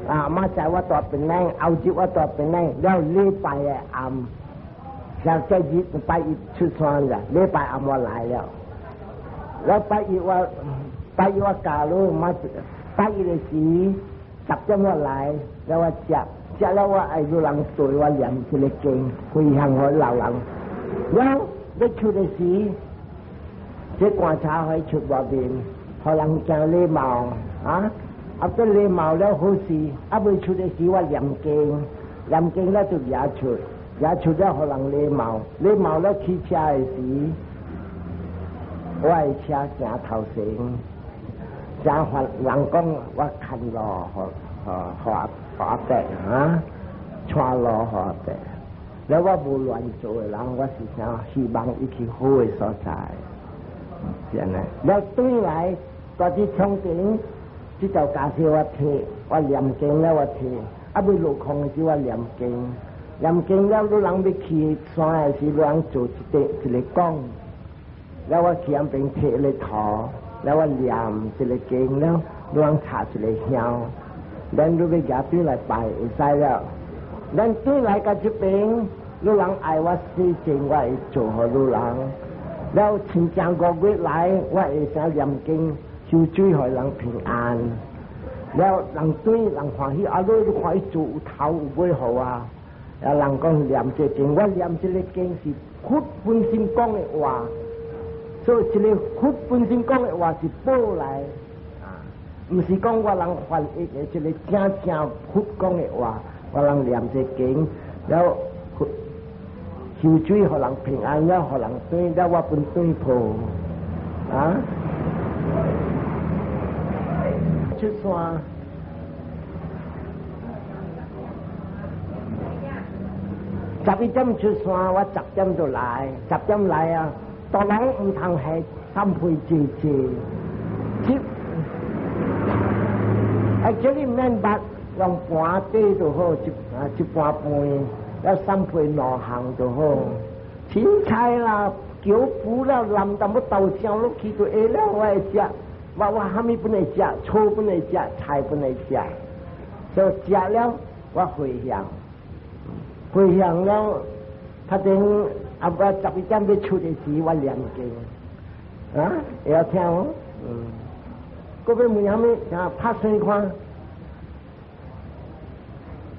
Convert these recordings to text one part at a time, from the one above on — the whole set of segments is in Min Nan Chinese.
啊，明仔我蹛檳城，後日我蹛檳城，了禮拜的暗，像這日拜一出山啦，禮拜暗我來了，了拜一我教你，嘛拜一的時10點我來，了我食，食了我愛有人對我念這個經，回向予老人，了欲出的時，這棺材可以出外面，予人行禮貌啊。啊，這禮貌了好事，啊未出的時我念經，念經了就舉出，舉出了予人禮貌，禮貌了騎車的時，我的車行頭前，誠煩人講我牽路予予予阿伯啊，帶路予阿伯，了我無亂做的人，我是想希望伊去好的所在，是按呢。了轉來，蹛佇窗頂。這條家私我提，我念經了我提，啊欲落空的時我念經，念經了，汝人欲去山的時，汝人做一個一個講，了我去遐邊提個頭，了我念一個經了，汝人插一個香，咱汝欲舉轉來拜會使了，咱轉來到這邊，汝人愛我洗淨，我會做予汝人，了親像5月來，我會使念經。修水予人平安，了人對人歡喜，啊！你看伊做有頭有尾好啊！啊，人講念這經，我念這個經是佛本身講的話，所以這個佛本身講的話是報來啊，毋是講我人翻譯的這個正正佛講的話，我人念這經，了修水予人平安，了予人對，了我本對破啊。出山，11點出山，我十點就來，十點來啊！大人毋通下三杯濟濟，這actually 免捌用盤底就好，一啊一盤飯，了三杯兩項就好。凊彩啦，橋脯啦，淋淡薄豆漿落去就會了，我會食。我蝦米本會食，草本會食，菜本會食，所以食了我回向，回向了，他等啊我11點欲出的時，我念經，啊，會曉聽無？嗯，閣欲問蝦米？啊，拍算看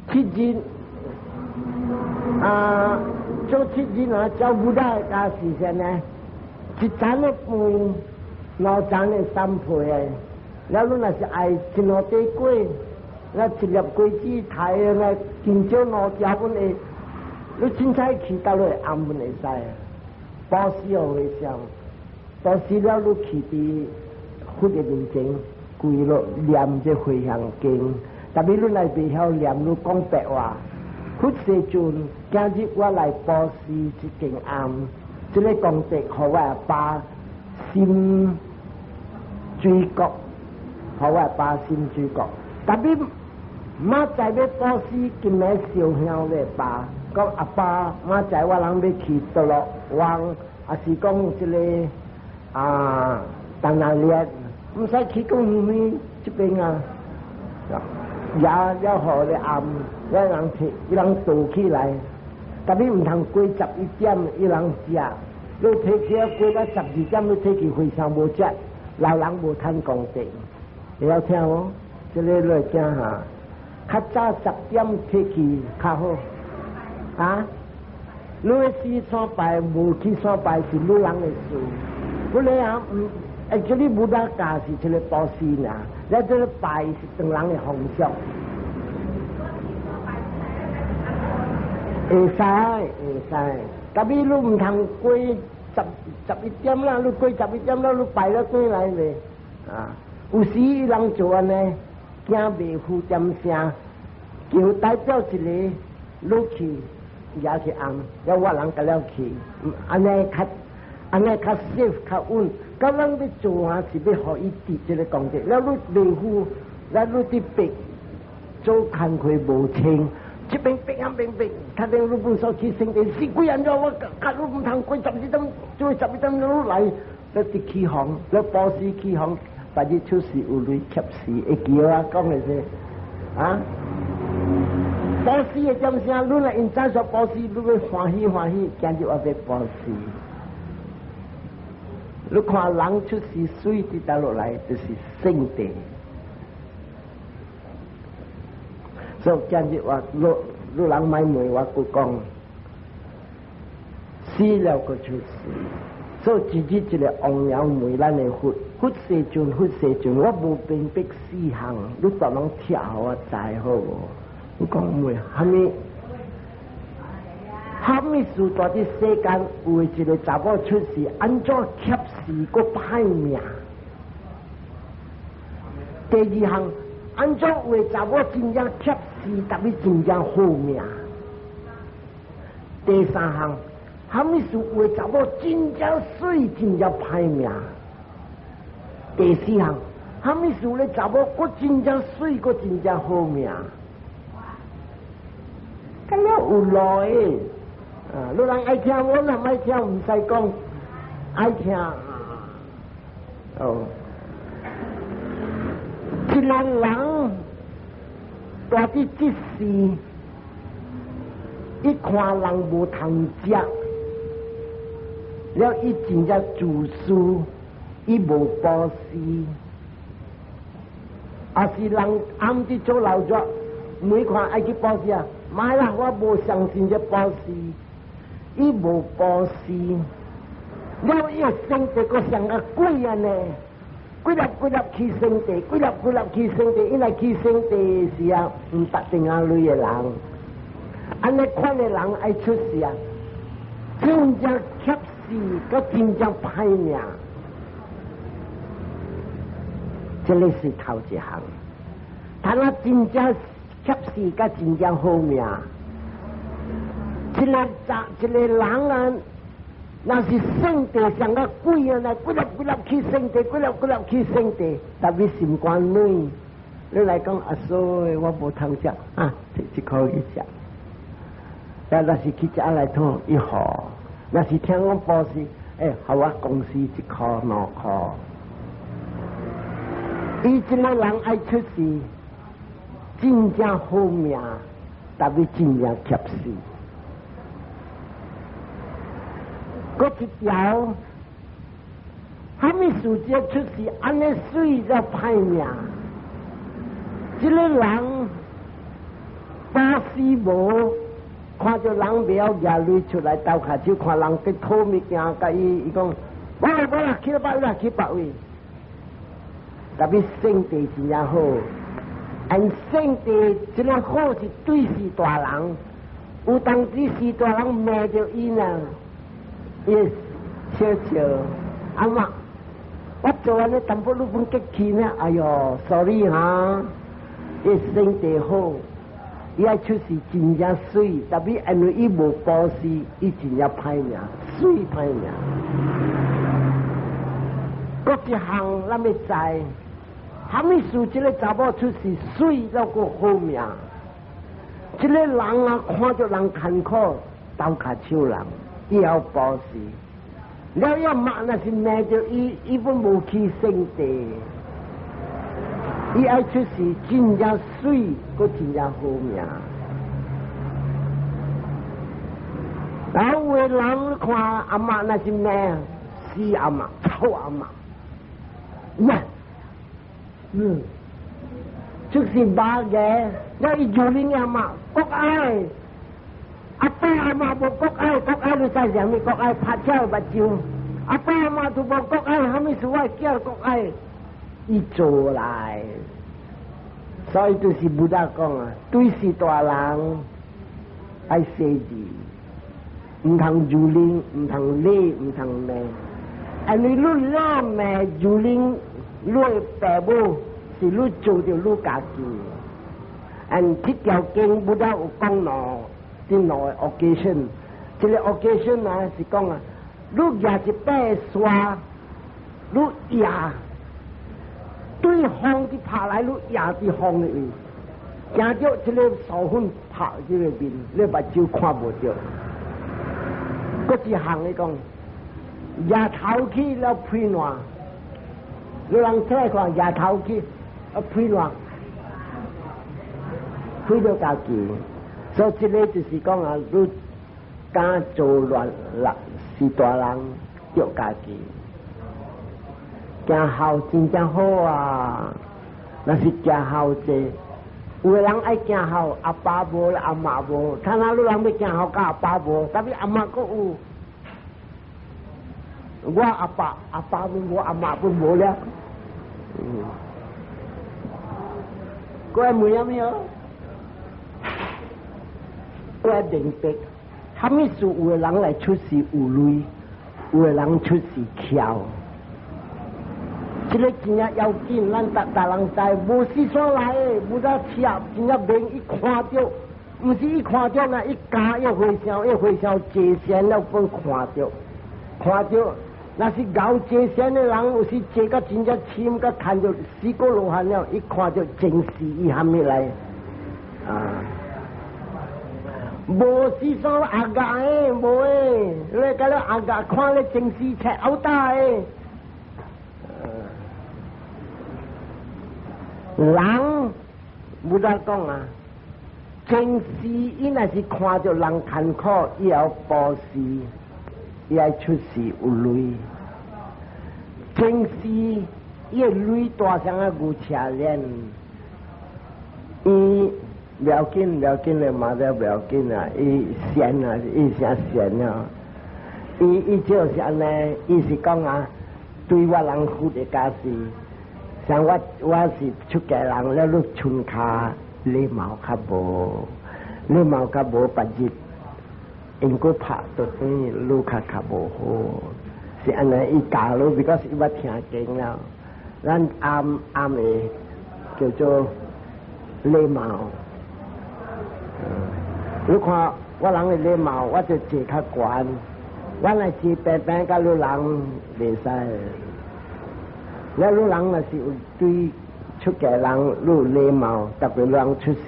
，7日啊，做七日啊，照 Buddha 的時間呢，一盞的飯。兩盞的三杯的，了你若是愛一兩塊粿，那一粒果子抬的那真少兩條本會，你凊彩去到落暗本會使，布施予回向，布施了你去佇佛的面前跪落念這回向經，特別你若袂曉念，你講白話，佛世尊，今日我來布施這間庵，這個功德予我阿爸心水國，予我阿爸心水國。特別明仔欲布施，今暝燒香咧爸，講阿爸，明仔我人欲去多樂灣，抑是講這個啊，東南亞，毋使去講遠這邊啊，也了予咧暗，我人提，伊人倒起來，特別毋通過11點，伊人食。你提起過到12點，你提去非常無食，老人無趁功德，會曉聽無？這個你會聽哈？較早十點提去較好，啊？你去山拜無去山拜是你人的事。本來啊，毋，actually Buddha 教是一個布施爾，你這個拜是唐人的風俗。會使會使，特別你毋通過11點啦，你過十一點了，你拜了轉來未？啊，有時人做按呢，驚袂赴點聲，叫代表一個落去也去按，了我人佮了去，按呢較按呢較 safe 較穩。佮咱欲做啊，是欲予伊得這個功德，了你袂赴，了你佇別做工課無清。這邊逼啊邊逼，他等你本所去聖殿死鬼人咗，我甲你毋通過十二點，做十二點你來，你佇起哄，你布施起哄，別日出事有鐳貼死，會記我講的是，啊？布施的點聲，你若因早說布施，你欲歡喜歡喜，今日我欲布施。你看人出世媠佇佗落來，就是聖地。所以今日我你你人莫問我，閣講死了閣出世。所以一日一个王鳥問咱的佛，佛世尊，佛世尊，我無明白四項，你逐攏聽予我知好無？你講問蝦米？蝦米事蹛佇世間有一個查某出世，按怎怯死閣歹命？第二項，按怎有的查某真正怯死，特別真正好命？第三項，蝦米事有的查某真正媠，真正歹命？第四項，蝦米事咧查某閣真正媠，閣真正好命？咁了有路的。啊！你人愛聽，我若愛聽，毋使講，愛聽。哦，一個人蹛佇這世，伊看人無通食，了伊真正自私，伊無布施，抑是人暗佇做老熱，每看愛去布施啊，莫啦，我無相信這布施。伊無布施，了伊個生地閣像個鬼按呢，幾粒幾粒起生地，幾粒幾粒起生地，伊來起生地時啊，毋捌定仔類的人，按呢款的人愛出世啊，真正怯死，閣真正歹命，這个是頭一項。他若真正怯死，閣真正好命。一个查一个人啊，若是生地像個鬼啊，來幾粒幾粒去生地，幾粒幾粒去生地，特別心肝軟。你來講阿嫂，我無通食啊，摕一箍去食。啊，若是去食來討伊予，若是聽講布施，欸，予我公司一箍兩箍。伊這个人愛出世，真正好命，特別真正怯死。閣一條，蝦米事這出世按呢媠才歹命？這个人布施無，看著人袂曉舉鐳出來鬥跤手，看人去討物件，共伊伊講，無啦無啦，去別位啦，去別位。特別性地真正好，按性地這个好是對世大人，有當時世大人罵著伊呢。伊笑笑，阿媽，我做按呢淡薄你攏激氣呢？哎喲，sorry 哈，伊性地好，伊愛出世真正媠，特別因為伊無布施，伊真正歹命，媠歹命。閣一項咱欲知，蝦米事這个查某出世媠猶閣好命？這个人啊，看著人艱苦，鬥跤手人。伊曉布施，了伊媽若是罵著伊，伊本無去聖地，伊愛出世真正媠，閣真正好命。然後有的人看阿媽若是罵死阿媽、臭阿媽，呀，出世肉个，了伊就恁阿媽國愛。阿爸阿媽無國愛，國愛你知啥物？國愛拍鳥目睭。阿爸阿媽都無國愛，蝦米事我的囝國愛？伊做來，所以就是 Buddha 講啊，對世大人愛細緻，毋通蹂躪，毋通禮，毋通罵。因為你禮罵蹂躪，你的爸母是你做著你家己。按這條經 Buddha 有講喏。這兩个 occasion，這个 occasion 啊是講啊，你舉一把刷，你壓對風佇拍來，你壓佇風的位，驚著這个掃粉拍這個面，你目睭看無著。閣一項伊講，舉頭去了屁爛，你人出來看舉頭去啊屁爛，毀著家己。所以這个就是講啊，你敢做亂人是大人，著家己。行孝真正好啊！若是行孝濟，有的人愛行孝，阿爸無，阿媽無，他若你人欲行孝，佮阿爸無，但是阿媽閣有。我阿爸阿爸攏無，阿媽攏無了。各位問有沒有？我明白，啥物事有的人來出世有鐳，有的人出世巧。這个真正要緊，咱逐逐人知，無事煞來的，無得車，真正免伊看著，毋是伊看著呢，伊加一回想，一回想坐禪了，分看著，看著，若是𠢕坐禪的人，有時坐甲真正深，甲看著四果羅漢了，伊看著前世伊蝦米來啊？無是說阿家的，無的，你甲你阿家看你前世切好大的。人無得講啊，前世伊若是看著人艱苦，伊會布施，伊愛出世有鐳。前世伊的鐳大像個牛車鏈，伊不要緊，不要緊的嘛，就不要緊啊！伊善啊，伊誠善啊！伊伊就是按呢，伊是講啊，對我人佛的教示。像我我是出家人了，你穿跤禮貌較無，禮貌較無，別日因果拍就等於你較較無好，是按呢伊教你，because 伊捌聽經了，咱暗暗的叫做禮貌。你看我人的禮貌，我就坐較懸，我若坐平平佮你人袂使。了，你人若是有對出家人你有禮貌，特別人出世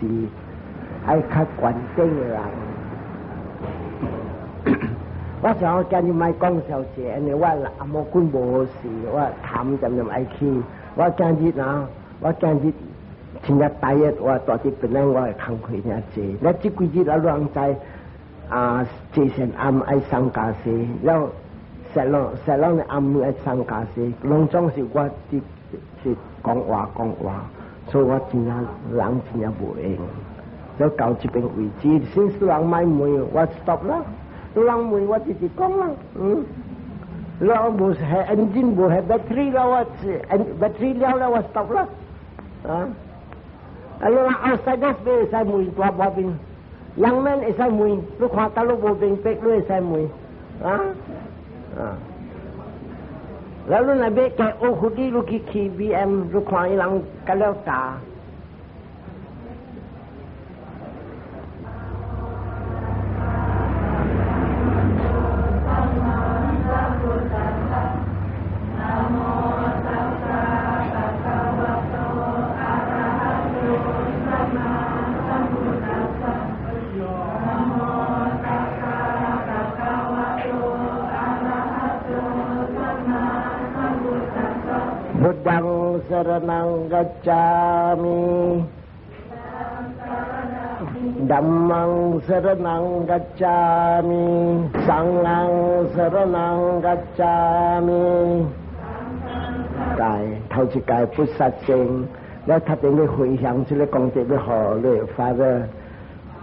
愛較懸頂的人。我想今日莫講小姐，因為我阿摩君無事，我談漸漸愛去。我今日啊，我今日真正大日，我蹛佇檳城，我會工課爾濟。了，這幾日啊，人知啊，坐禪暗愛送家私了。實攏實攏的暗暝愛送家私，攏總是我佇是講話講話，所以我真正人真正無閒。了到這邊為止，先是人莫問我 stop 啦，人問我直直講啦，嗯。了無係 engine 無係 battery 了，我 battery 了了我 stop 啦，啊。啊，你人 outside 會使問大無邊，人們會使問，你看到你無明白，你會使問，啊。啊！แล้ว你若欲加學佛理，你去騎 BM，你看伊人佮了教。 Buddhang saranang gacchami, Dhammang saranang gacchami, Sanghang saranang gacchami。界頭一界不殺生，了頭頂欲回向這个功德欲予你發個。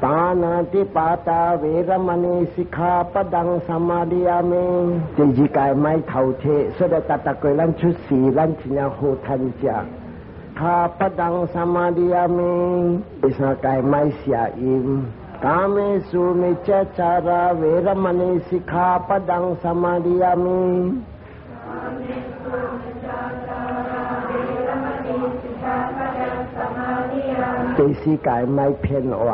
ปาณาติปาตาเวรมณีสิกขาปดังสมาธิยามิ第二界莫偷提，所以逐逐個咱出世，咱真正好趁食。ขาปดังสมาธิยามิ第三界莫邪淫。กาเมสุมิจฉาจาราเวรมณีสิกขาปดังสมาธิยามิ第四界莫騙話。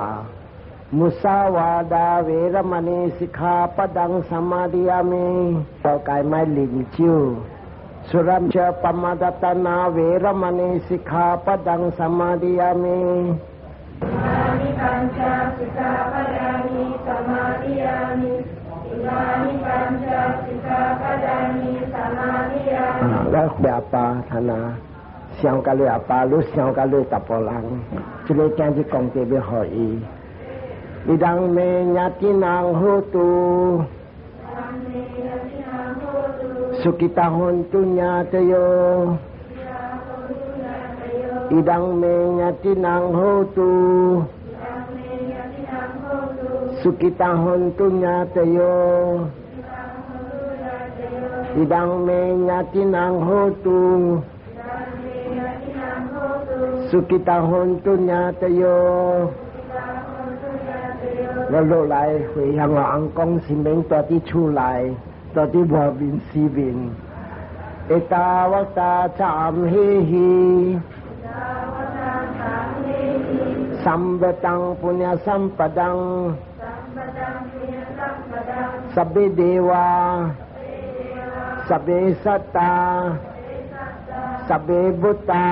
มุสาวาทาเวรมณีสิกขาปดังสมาธิยามิ五界莫啉酒。สุราเมรยปมาทัฏฐานาเวรมณีสิกขาปดังสมาธิยามิ นิปัญจสิกขาปดานิสมาธิยามิอิมานิปัญจสิกขาปดานิสมาธิยามิ แล้ว掠饱ท่านนะ想佮你阿爸，你想佮你查埔人，這个今日功德欲予伊。idam me ñātinam hotu sukhita hontu ñātayo idam me ñātinam hotu sukhita hontu ñātayo idam me ñātinam hotu sukhita hontu ñātayo。我落來回向我翁公神明蹛佇厝內，蹛佇外面四面，ettāvatā ca amhehi sambhatam puññasampadam sabbe devā sabbe sattā sabbe bhūtā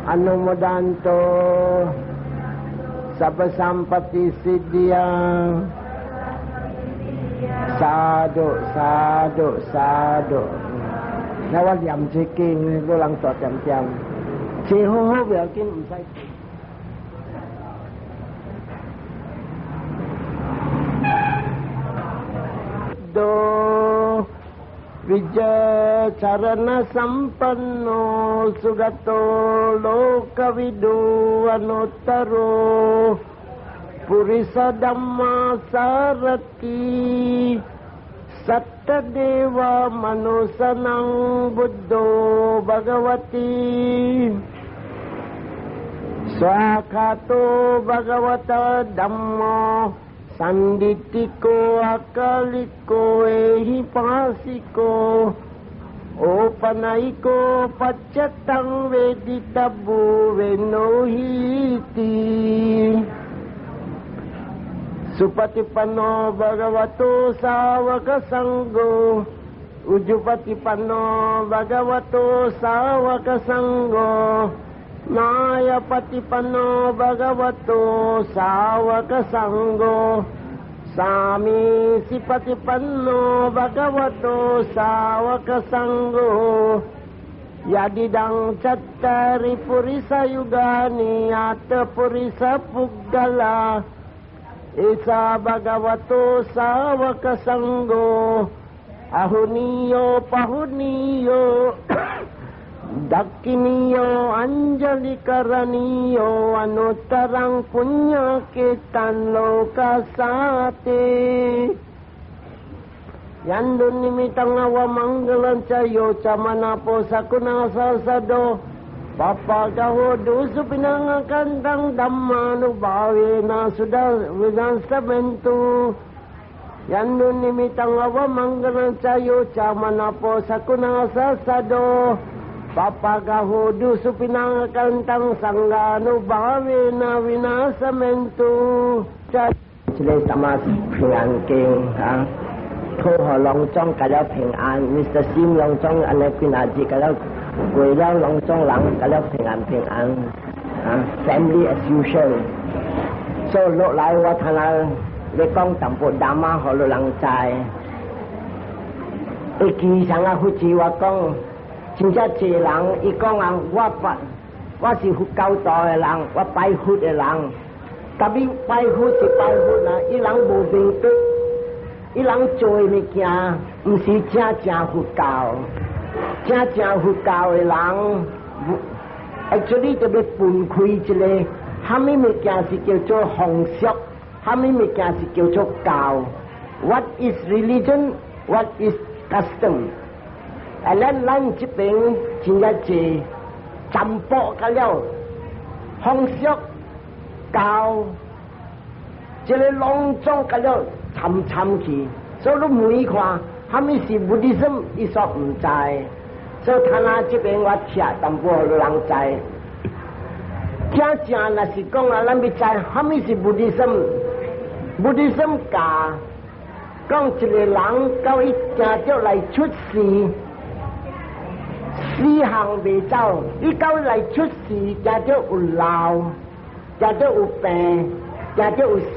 anumodantu sabba sampatti siddhiyā sadhu sadhu sadhu。那我念這經，都人大點點，這好好不要緊，毋使。Do vijja carana sampanno sugato lokavidu anuttaro purisa dhamma sarati satta deva manusanam buddho bhagavati svākkhāto bhagavata dhammo sanditthiko akaliko ehipasiko opanayiko paccattam veditabbo viññūhiti supatipanno bhagavato sāvaka saṅgho ujupatipanno bhagavato sāvaka saṅgho nayapatipanno bhagavato sāvaka saṅgho sāmīsipatipanno bhagavato sāvaka saṅgho yadidam cattāri purisa yugāni ata purisa puggalā esa bhagavato sāvaka saṅgho ahuniyyo pahuniyyo dakkhiniyyo añjalikaraniyo anuttaram puññakhettam lokassate yandu nimittam avamangalaṃ ca yo ca manapo sakunam asasado pappagaho supinaṅakantaṃ dhammānubhāvena suda vinassamentu yandu nimittam avamangalaṃ ca yo ca manapo sakunam asasado pappagaho supinaṅakantaṃ saṅghānubhāvena vinassamentu。這个什麼平安經啊？討予攏總共了平安，Mr. Sim 攏總按呢幾若日共了過了攏總人共了平安平安啊，family as usual。所以落來我聽下你講淡薄 Dhamma，予予人知。會記上啊，佛寺我講，真正濟人伊講啊，我拜我是佛教徒的人，我拜佛的人，但是拜佛是拜佛啊，伊人無明白。伊人做的物件，毋是正正佛教，正正佛教的人，actually 就欲分開一个，啥物物件是叫做風俗，啥物物件是叫做教。What is religion? What is custom? 啊，咱這邊真正濟占卜個了，風俗教，這个攏總個了。參參去，所以你問伊看，啥物是 Buddhism，伊說毋知。所以他那這邊我聽淡薄予人知。正正若是講啊，咱欲知啥物是 Buddhism，Buddhism 教講一个人到伊行著來出世，四項袂走，伊到來出世，行著有老，行著有病，行著有死。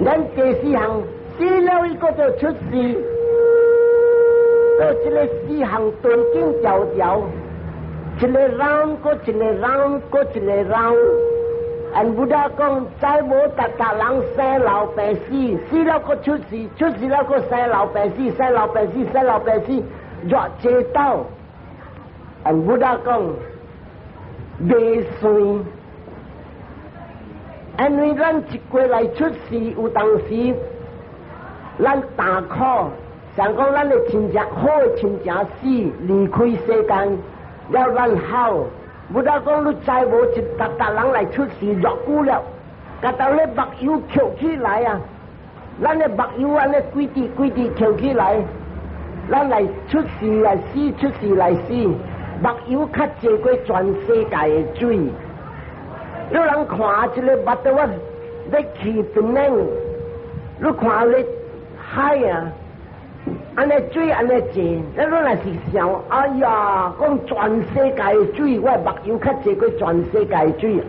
咱第四項死了，伊閣就出世，所以這个四項對境條條，一个 round，閣一個 round，閣一個 round。And Buddha 講，知無逐逐人生老病死，死了閣出世，出世了閣生老病死，生老病死，生老病死，偌濟道。And Buddha 講，袂算。因為咱一過來出世，有當時咱大苦，像講咱的親情好的親情死離開世間，了咱好。Buddha 講你知無一逐逐人來出世偌久了，共兜咧目油抾起來啊！咱的目油按呢規滴規滴抾起來，咱來出世來死，出世來死，目油較濟過全世界的水。你人看這个目肚我欲去檳城，你看咧海啊，按呢水按呢濟，你若是想，哎呀，講全世界的水，我目油較濟過全世界的水，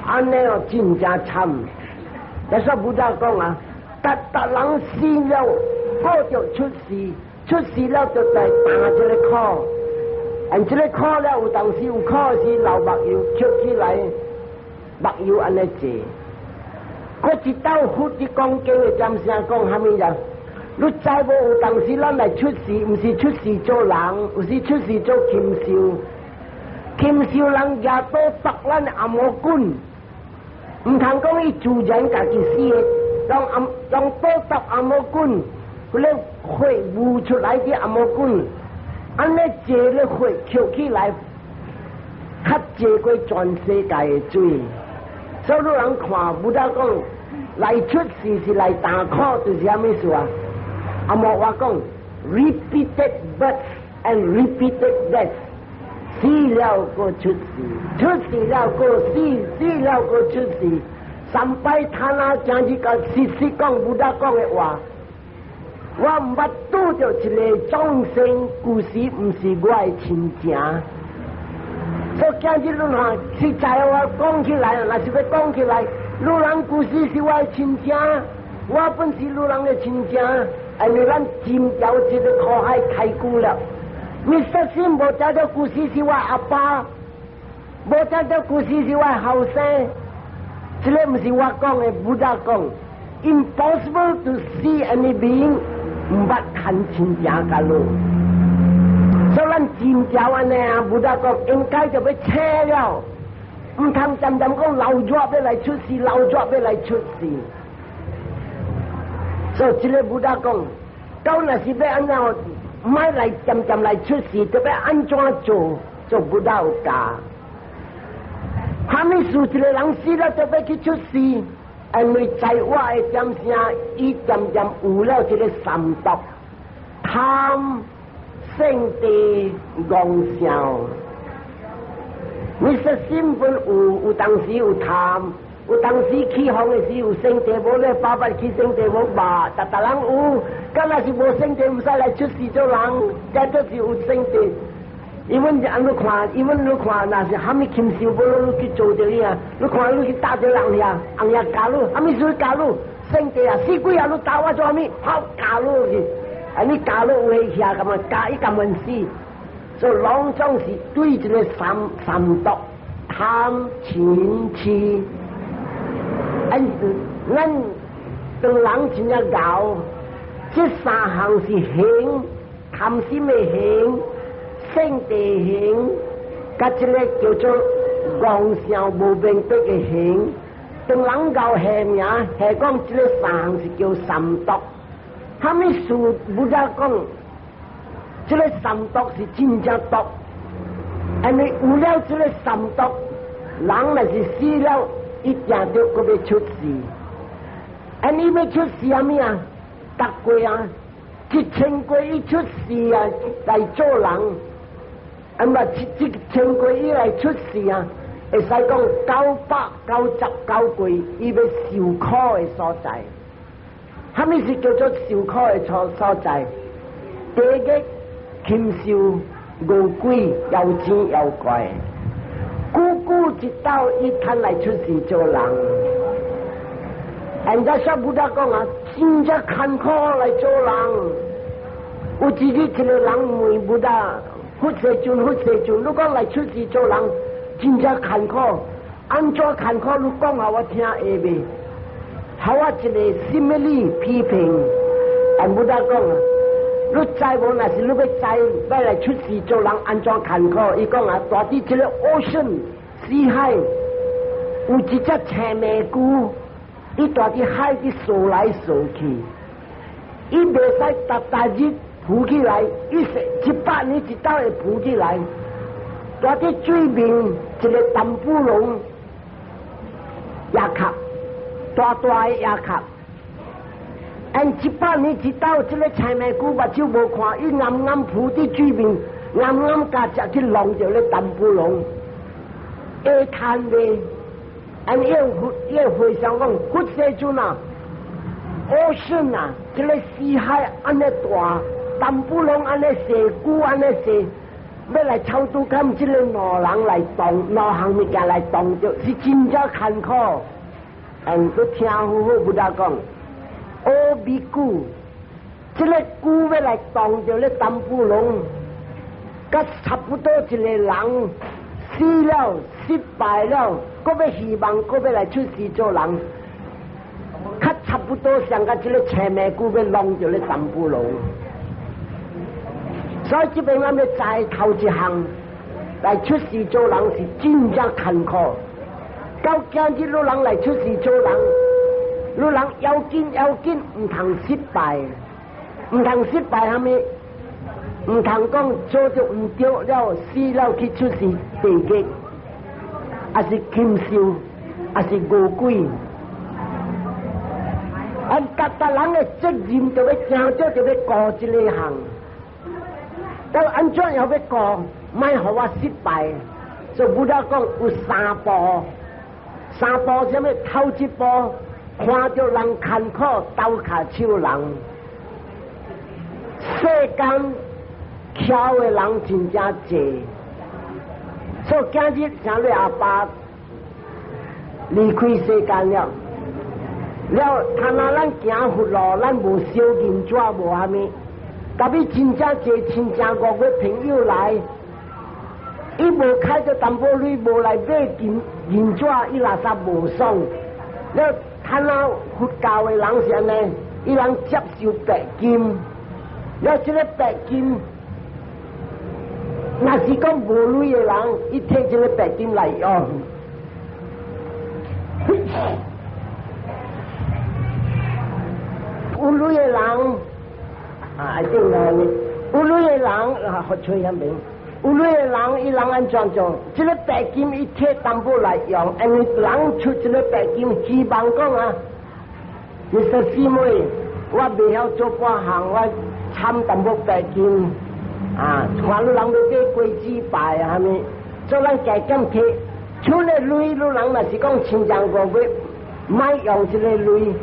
按呢哦真正慘。但是 Buddha 講啊，逐逐人死了，閣著出世，出世了就來擔這个苦，按這个苦了有當時有苦是流目油抾起來。目油按呢濟，閣一道佛佇講經的點聲講蝦米呀？你知無有當時咱來出世，毋是出世做人，有時出世做禽獸。禽獸人舉刀剁咱的頷毛棍，毋通講伊自然家己死的，用刀剁頷毛棍，彼个血冒出來的頷毛棍，按呢濟咧血抾起來，較濟過全世界的水。所以你人看，Buddha 講來出世是來擔苦，就是啥物事啊？阿莫話講，repeated birth and repeated death，死了閣出世，出世了閣死，死了閣出世。三擺他那正是個實實講 Buddha 講的話，我毋捌拄著一个眾生，舊時毋是我的親情。所以今日你看，實在話講起來，若是欲講起來，汝人舊時是我的親情，我本是汝人的親情，因為咱浸掉這个苦海太久了。Mr. Sim 無聽著舊時是我阿爸，無聽著舊時是我後生，這个毋是我講的，Buddha 講，impossible to see any being 毋捌牽親情佮汝。所以咱真條按呢啊，Buddha 講應該就欲醒了，毋通漸漸講老熱欲來出世，老熱欲來出世。所以這个 Buddha 講，到若是欲按怎，毋愛來漸漸來出世，就欲按怎做？做 Buddha 有教。蝦米事一个人死了就欲去出世？因為在我的點聲，伊漸漸有了這个三毒，貪、嗔痴、戇想。你說心本有，有當時有貪，有當時起風的時有嗔痴，無咧爸爸起嗔痴無吧？逐逐人有，敢若是無嗔痴，毋使來出世做人，這就是有嗔痴。因為按你看，因為你看，若是蝦米禽獸，無你去做著伊啊？你看你去打著人遐，紅葉咬你，蝦米事咬你？嗔痴啊，死鬼啊！你打我做蝦米？好咬你去，啊你咬你有會遐咁啊？咬伊甘願死。所以攏總是對這个三毒貪嗔痴。咱當人真正𠢕，這三項是行，貪心的行，嗔痴行，佮這个叫做戇想無明白的行。當人𠢕下名，係講這个三項是叫三毒。蝦米事？Buddha 講，這个三毒是真正毒，因為有了這个三毒，人若是死了，一定著閣欲出世。啊，你欲出世啥物啊？逐過啊，1000過伊出世啊，來做人。啊嘛，1000過伊來出世啊，會使講999過，伊欲受苦的所在。蝦米是叫做受苦的所在？地獄、禽獸、餓鬼、妖精、妖怪，久久一道伊趁來出世做人。人家說 Buddha 講啊，真正艱苦來做人。有一日一个人問 Buddha，佛世尊，佛世尊，你講來出世做人，真正艱苦，按怎艱苦？你講予我聽會未？予我一個 simile 批評，啊，Buddha 講啊，你知無？若是你欲知欲來出世做人按怎艱苦？伊講啊，蹛佇這個 ocean 死海，有一隻青暝龜，伊蹛佇海佇踅來踅去，伊袂使逐逐日浮起來，伊是100年一擺會浮起來。蹛佇水面一個淡布龍鴨殼，大大的鴨殼。按100年一擺，這个青暝龜目睭無看，伊暗暗浮佇水面，暗暗共食去弄著咧淡布龍，會趁未？按伊伊回想講，佛世尊啊，ocean 啊，這个死海按呢大，淡布龍按呢細，龜按呢細，欲來超度看這个兩人來動，兩項物件來動著，是真正艱苦。嗯，你聽好好，Buddha 講。O bhikkhu，這个龜欲來動著咧淡布龍，佮差不多一個人死了失敗了，閣欲希望閣欲來出世做人，較差不多像佮這个青暝龜欲弄著咧淡布龍。所以這邊咱欲知頭一項來出世做人是真正艱苦。到今日汝人來出世做人，汝人要緊要緊，毋通失敗，毋通失敗蝦米？毋通講做著毋對了，死了去出世地獄，抑是禽獸，抑是餓鬼。啊，逐逐人的責任就欲正少就欲顧這个項，但按怎樣欲顧，莫予我失敗。所以 Buddha 講有三步，三步啥物？頭一步，看著人艱苦，鬥跤手人，世間巧的人真正濟，所以今日像你阿爸離開世間了，了，他若咱行佛路，咱無燒銀紙，無蝦米，特別真正濟親情五月朋友來，伊無開著淡薄鐳，無來買銀銀紙，伊垃圾無爽。了，他若佛教的人是按呢，伊人接受白金，了這个白金，若是講無鐳的人，伊摕這个白金來用。有鐳的人，啊，一定來呢。有鐳的人啊，學吹下名。有鐳的人，伊人按怎做？這个白金伊摕淡薄來用，因為人出這个白金，希望講啊，你說師妹，我袂曉做半項，我參淡薄白金，啊，看汝人欲買果子拜啊，蝦米？所以咱加減摕，出个鐳，汝人若是講親像五月，莫用這个鐳。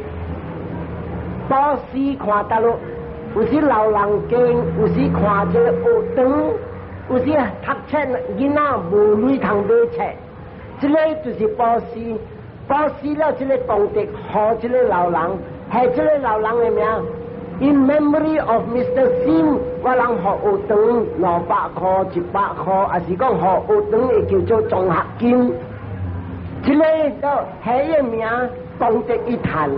布施看佗落，有時老人家，有時看這个學堂，有時讀冊囡仔無鐳通買冊，這个就是布施。布施了這个功德，予這个老人，係這个老人的名。In memory of Mr. Sim，我人予學堂200箍、100箍，抑是講予學堂會叫做獎學金。這个叫彼个名功德伊趁。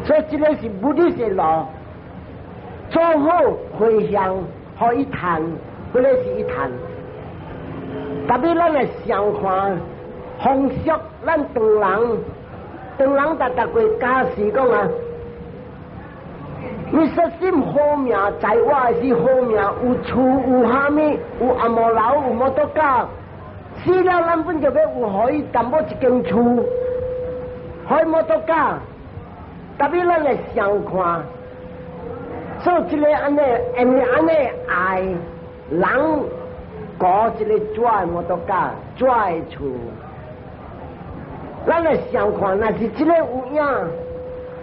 所以這个是 Buddhist 的路，做好回向，予伊趁，彼个是伊趁。特別咱來想看風俗，咱唐人，唐人逐逐過假使講啊，你說什好命，在我的是好命，有厝有蝦米，有紅毛樓，有摩托車，死了咱本就欲有予伊淡薄一間厝，予伊摩托車。特別咱來想看，所以這个按呢，因為按呢愛人過這个紙的摩托車、紙的厝，咱來想看，若是這个有影，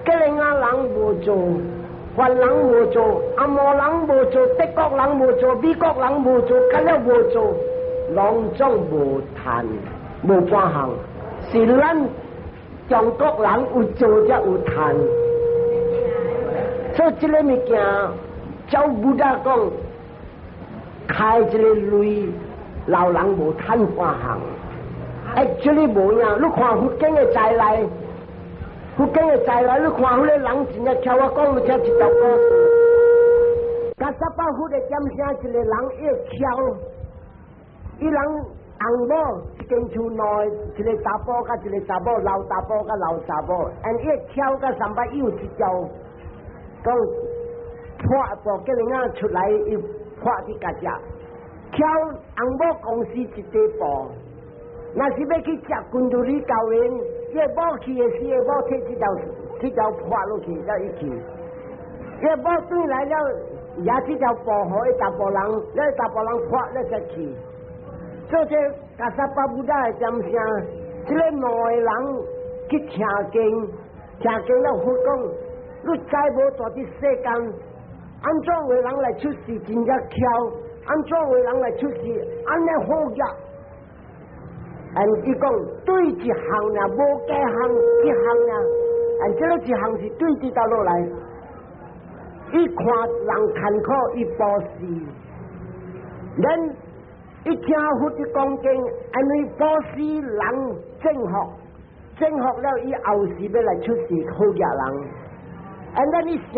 吉蘭人無做，番人無做，紅毛人無做，德國人無做，美國人無做，敢了無做，攏總無趁，無半項，是咱中國人有做才有趁，所以這个物件，照 Buddha 講，開這个鐳，老人無趁半項。Actually 無影，你看佛經的在內，佛經的在內，你看彼个人真正聽我講，你聽一條故事。迦葉佛的點聲，一个人伊翹，伊人翁某一間厝內，一个查埔佮一个查某，老查埔佮老查某，and 伊翹佮三擺，伊有一條講破布，叫人仔出來，伊破佇家食。翹翁某公司一塊布。若是欲去食君度里高原，伊某去的時，伊某提這條破落去，才伊去。伊某轉來了，也這條布予伊查埔人，咧查埔人破了才去。所以這迦葉 Buddha 的點聲，這个兩个人去聽經，聽經了佛講，你知無蹛佇世間，按怎的人來出世真正巧，按怎的人來出世按呢好額。And 伊講對一項爾，無加項一項爾，and 這个一項是對佇佗落來。伊看人艱苦，伊布施，咱伊聽佛佇講經，因為布施人正福，正福了伊後世欲來出世好額人。And 咱伊想，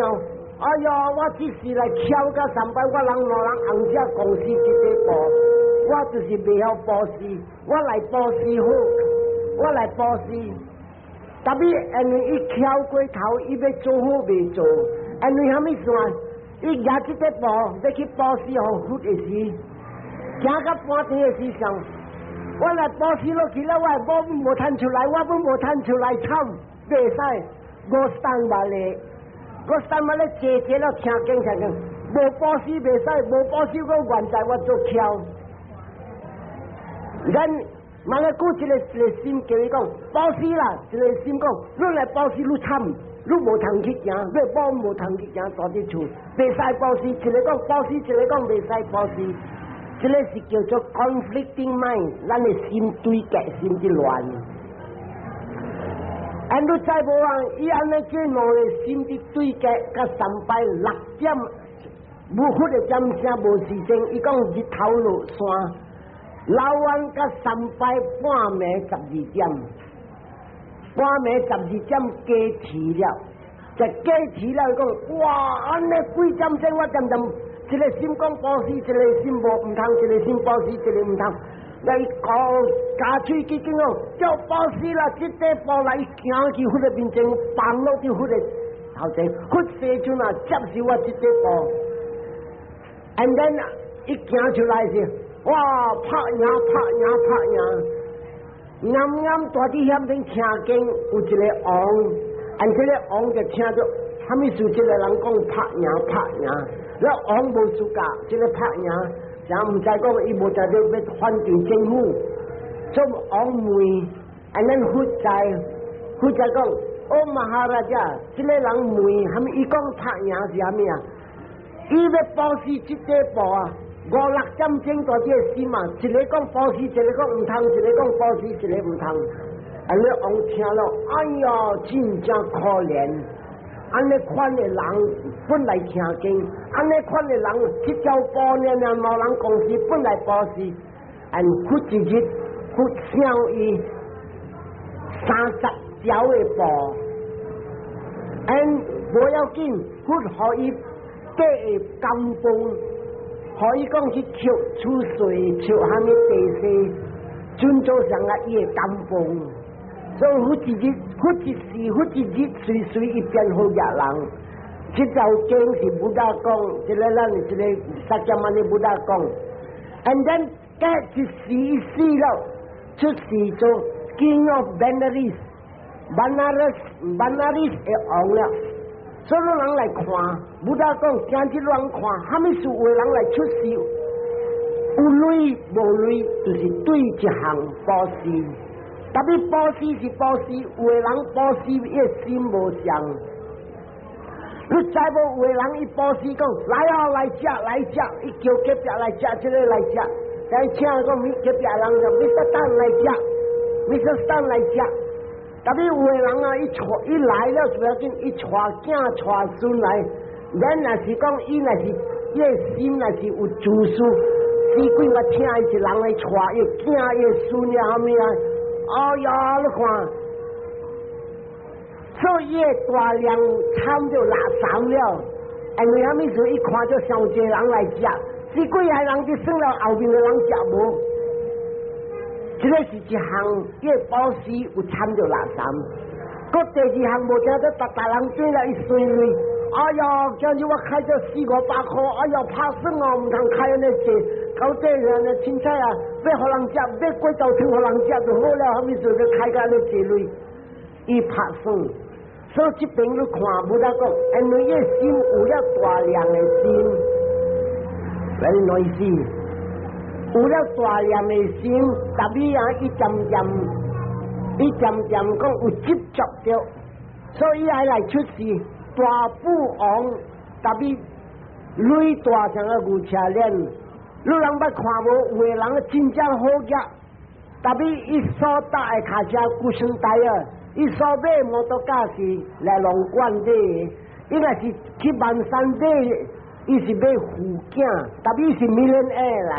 哎喲，我這世來巧甲三擺，我人兩人翁仔公司一塊布。我就是袂曉布施，我來布施好，我來布施。特別因為伊巧過頭，伊欲做好袂做，因為啥物事？伊舉這塊布欲去布施予佛的時，行到半途的時想，我來布施落去了，我的某無趁出來，我本無趁出來，慘，袂使。五三萬咧，五三萬咧，坐坐了聽經聽經，無布施袂使，無布施我原在我做巧。咱問個久一个一个心叫伊講布施啦，一个心講你來布施愈慘，你無通去行，你某無通去行，蹛佇厝，袂使布施。一个講布施，一个講袂使布施，這个是叫做 conflicting mind，咱的心對決，心佇亂。按你知無啊？伊按呢這兩个心佇對決，佮三擺六點，無佛的點聲無時鐘，伊講日頭落山。老彎佮三擺半暝十二點，半暝十二點加起了，就加起了，伊講哇，按呢幾點鐘我點點，一个心講布施，一个心無毋通，一个心布施，一个毋通。來講加喙去講哦，叫布施啦，這塊布來行去佛的面前，放落佇佛的頭前，佛世尊啊，接受我這塊布。And then 一行出來時，哇！拍贏拍贏拍贏，啱啱蹛佇遐邊聽經，有一个王，and 這个王就聽著，啥物事？這个人講拍贏拍贏，了王無資格，這个拍贏，啥毋知講伊無知著欲反對政府，所以王問，and then 佛知，佛知講，哦 Maharaja，這个人問，啥物？伊講拍贏是啥物啊？伊欲布施這塊布啊！五六點鐘蹛這個心啊，一个講布施，一个講毋通，一个講布施，一个毋通。按呢王聽了，哎呀，真正可憐。按呢款的人本來聽經，按呢款的人這條布爾爾，無人公司本來布施，按佛一日佛賞伊30條的布，and 無要緊，佛予伊八个金棒。可以講去抽出稅，抽啥物地稅，尊做上啊伊的金棒。所以佛一日，佛一時，佛一日，隨隨伊變好額人。這條經是 Buddha 講，這个咱這个釋迦牟尼 Buddha 講。And then 隔一時伊死了，出世做 King of Benares，Banaras，Banaras 的王了。所有人來看，Buddha 講，今日亂看，啥物事有的人來出世，有鐳無鐳，就是對一項布施。特別布施是布施，有的人布施伊的心無相。你知無？有的人伊布施講，來啊來食來食，伊叫隔壁來食，這个來食。但請講隔壁人就 Mr. Tan 來食，Mr. Tan 來食。特別有的人啊，伊帶伊來了就要緊，伊帶囝帶孫來。咱若是講伊若是伊的心若是有自私，死鬼我聽伊是人來帶伊囝伊孫啊，啥物啊？哎呀，你看，所以大量參著垃圾了，因為啥物事？伊看著傷濟人來食，死鬼個人就算了，後面的人食無。這個是一項，伊個布施有參著垃圾。閣第二項無聽到，逐逐人做了伊隨類。哎呀，今日我開咗四五百箍，哎呀，拍算哦，毋通開按呢濟，到底按呢凊彩啊，欲予人食，欲過頭湯予人食就好了，啥物事欲開甲按呢濟鐳，伊拍算。所以這邊你看，無得講，因為伊心有了大量的心，very noisy，有了大量的心，特別啊，伊漸漸，伊漸漸講有執著著，所以愛來出世。大富翁，特別鐳大像個牛車鏈，你人捌看無？有的人真正好額，特別伊所搭的跤車 cushion tire 啊，伊所買摩托車是來龍貫買的，伊若是去萬山買，伊是買富囝，特別是 millionaire 來。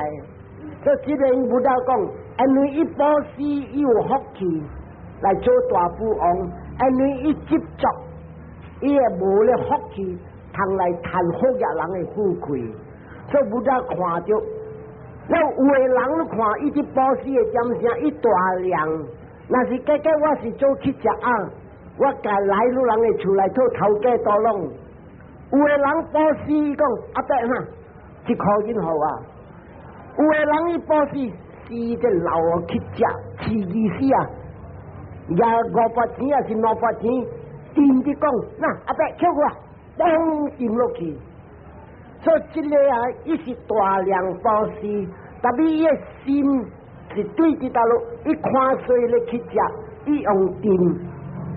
所以這邊 Buddha 講，因為伊布施伊有福氣來做大富翁，因為伊執著。伊會無咧福氣，通來趁好額人的富貴，所以 Buddha 看著，了有的人你看，伊佇布施的點聲，伊大量，若是假假我是做乞食仔，我共來你人的厝內討頭家多攏。有的人布施伊講阿伯哈，一箍銀予我。有的人伊布施是這老乞食，飼意思啊，也500錢抑是200錢。掂佇講，那阿伯捡過，嘣掂落去。所以這個啊，伊是大量布施，特別伊的心是對佇佗落，伊看衰咧去食，伊用掂，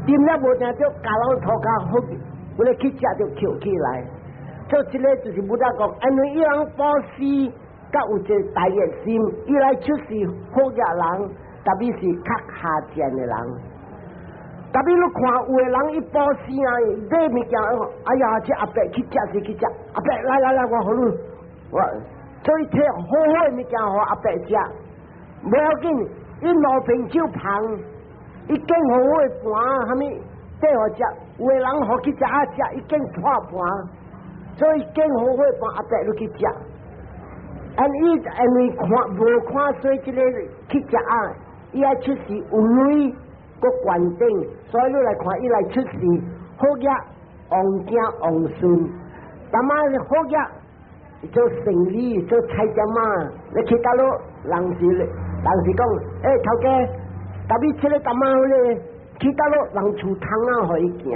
掂了無定著，咬人塗跤好，有咧去食就抾起來。所以這個就是 Buddha 講，因為伊人布施，佮有一個大熱心，伊來出世好額人，特別是較下賤的人。特別你看有的人伊布施啊，買物件，哎呀，這阿伯去食是去食，阿伯來來來，我予你，我所以摕好好的物件予阿伯食，無要緊，伊兩邊手捧，伊揀好好的盤，啥物綴予食，有的人予去食啊食，伊揀破盤，所以揀好好的盤，阿伯你去食。啊，伊因為看無看衰這個去食啊，伊愛出世有鐳。閣懸頂，所以你來看，伊來出世好額王囝王孫，但嘛好額做生理做菜店仔，你去佗落人是人是講，欸頭家，特別這個淡仔咧，去佗落人厝窗仔予伊行，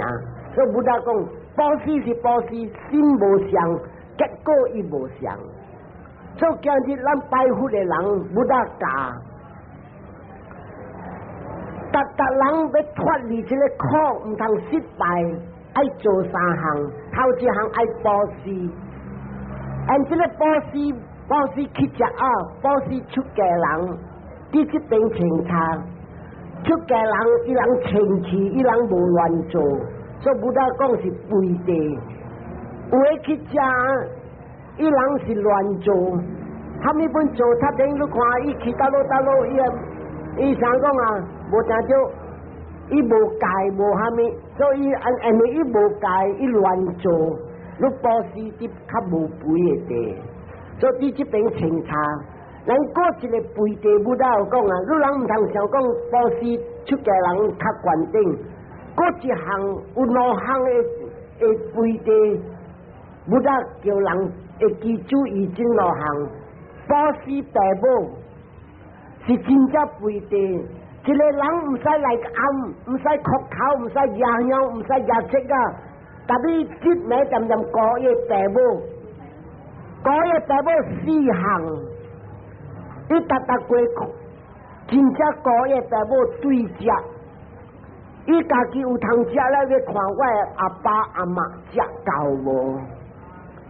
所以 Buddha 講，布施是布施，心無相，結果伊無相。所以今日咱拜佛的人，Buddha 教。逐逐人欲脫離這個苦，毋通失敗，愛做三項。頭一項愛布施，按這個布施，布施乞食仔，布施出家人，佇這邊清查，出家人伊人清氣，伊人無亂做，所以 Buddha 講是背地。有的乞食，伊人是亂做，啥物本做？他頂你看，伊去佗落佗落，伊伊想講啊，無聽著，伊無戒無蝦米，所以因為伊無戒，伊亂做，你布施佇較無肥的地，所以佇這邊清查。咱過一個背地 Buddha 有講啊，你人毋通想講布施出家人較懸頂，過一項有兩項的背地，Buddha 叫人會記注意這兩項，布施父母是真正背地。一個人毋使來暗，毋使磕頭，毋使壓香，毋使壓節啊。特別這暝漸漸顧伊父母，顧伊父母四項，伊逐逐過真正顧伊父母對食，伊家己有通食了，欲看我的阿爸阿媽食夠無？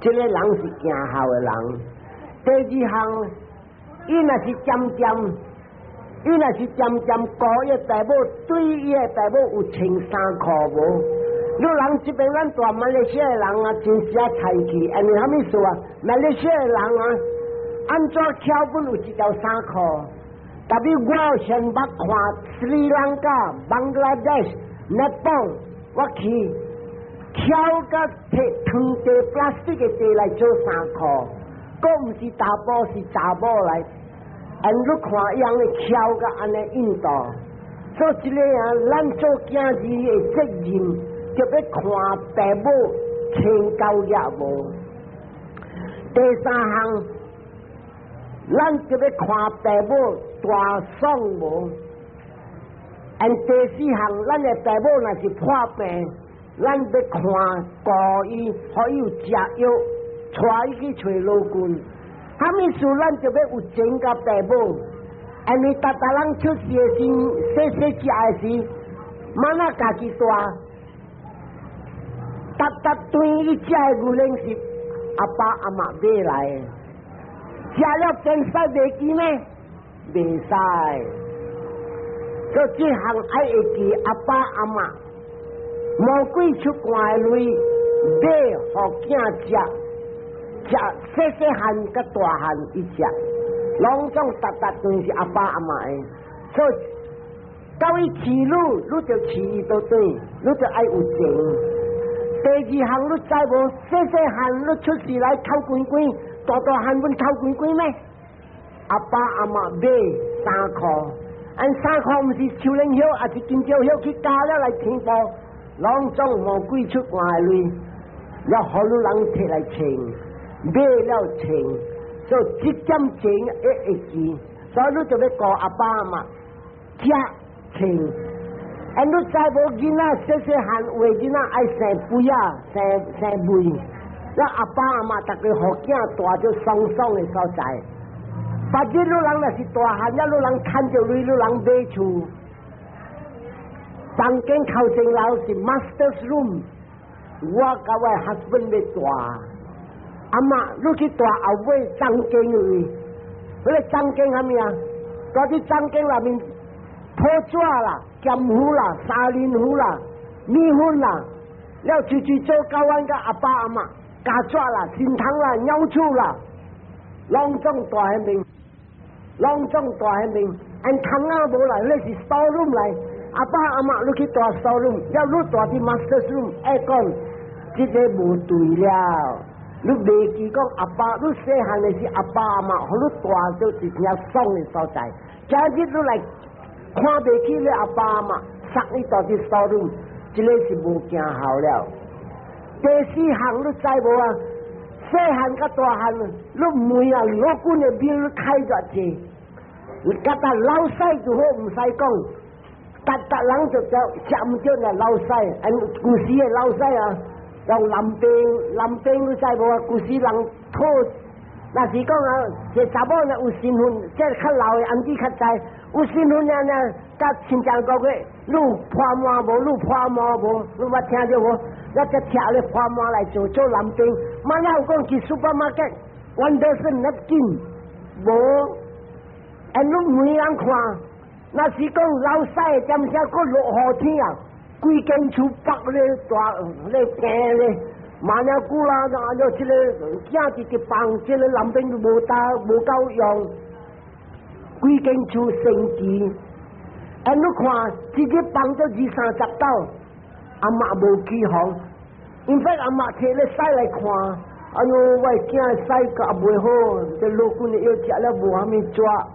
這個人是行孝的人。第二項，伊若是漸漸。伊若是漸漸顧伊父母，對伊的父母有穿衫褲無？你人這邊咱大馬來西亞的人啊，真是啊菜氣，因為啥物事啊？馬來西亞的人啊，按怎抾本有一條衫褲？特別我先捌看斯里蘭卡、邦加拉德、尼泊爾，我去抾佮提糖袋、plastic 的袋來做衫褲，閣毋是查埔是查某來。按你看伊按呢抾佮按呢印度，所以這个啊，咱做囝兒的責任，就欲看爸母穿夠額無。第三項，咱就欲看爸母蹛爽無。按第四項，咱的爸母若是破病，咱欲看顧伊，予伊有食藥，帶伊去揣老君。啥物事咱就欲有情佮爸母，因為逐逐人出世的時，細細食的時，媽媽家己帶，逐逐頓伊食的牛奶是阿爸阿媽買來的，食了變使袂記咩？袂使。所以這項愛會記阿爸阿媽，魔鬼出汗的鐳買予囝食。食細細漢佮大漢伊食，攏總逐逐頓是阿爸阿媽的，所以到伊飼你，你就飼伊倒轉，你就愛有情。第二項你知無？細細漢你出世來哭關關，大大漢阮哭關關咩？阿爸阿媽買衫褲，按衫褲毋是樹林葉，抑是香蕉葉去加了來填補，攏總魔鬼出汗的鐳，了予你人提來穿。買了穿，所以這點錢會會記，所以你就欲顧阿爸阿媽食穿。啊，你知無囡仔細細漢有的囡仔愛生肥仔，生生肥，咱阿爸阿媽逐家予囝蹛著爽爽的所在。別日你人若是大漢，了你人趁著鐳，你人買厝，房間頭前樓是 master's room，我佮我 husband 欲蹛。阿媽，你去蹛後尾欉間位，彼个欉間啥物啊？蹛佇欉間內面鋪紙啦、鹹糊啦、沙林糊啦、麵粉啦，了隨隨做教阮佮阿爸阿媽膠紙啦、新糖啦、尿厝啦，攏總蹛彼面，攏總蹛彼面，按窗仔無啦，彼是 store room 來，阿爸阿媽你去蹛 store room，了你蹛佇 master room，愛講這个無對了。你袂記講阿爸，你細漢的時阿爸阿媽，予你蹛著一正爽的所在。今日你來看袂起你阿爸阿媽，送你蹛佇 store room，這个是無見效了。第四項你知無啊？細漢佮大漢，你問啊，老君的廟開偌濟？佮逐老細就好，毋使講，逐逐人就就食毋著那老細，按舊時的老細啊。用南邊南邊你知無啊？舊時人討，若是講啊，這查某若有身份，這較老的安子較知，有身份爾爾，佮親像講個，你有破麻無？你有破麻無？你捌聽著無？咱才拆咧破麻來做做男丁，嘛哪有講去 supermarket，one dozen napkin，無，按你問人看，若是講老細，踮啥閣落雨天啊？規間厝北咧大咧行咧，嘛爾久啦，啊了這个囝直直放，這个男丁無搭無夠用，規間厝生氣。按你看，自己放咗二三十斗，阿媽無起哄，因為阿媽提咧屎來看，哎喲，我的囝屎甲袂好，這老君的藥食了無啥物抓，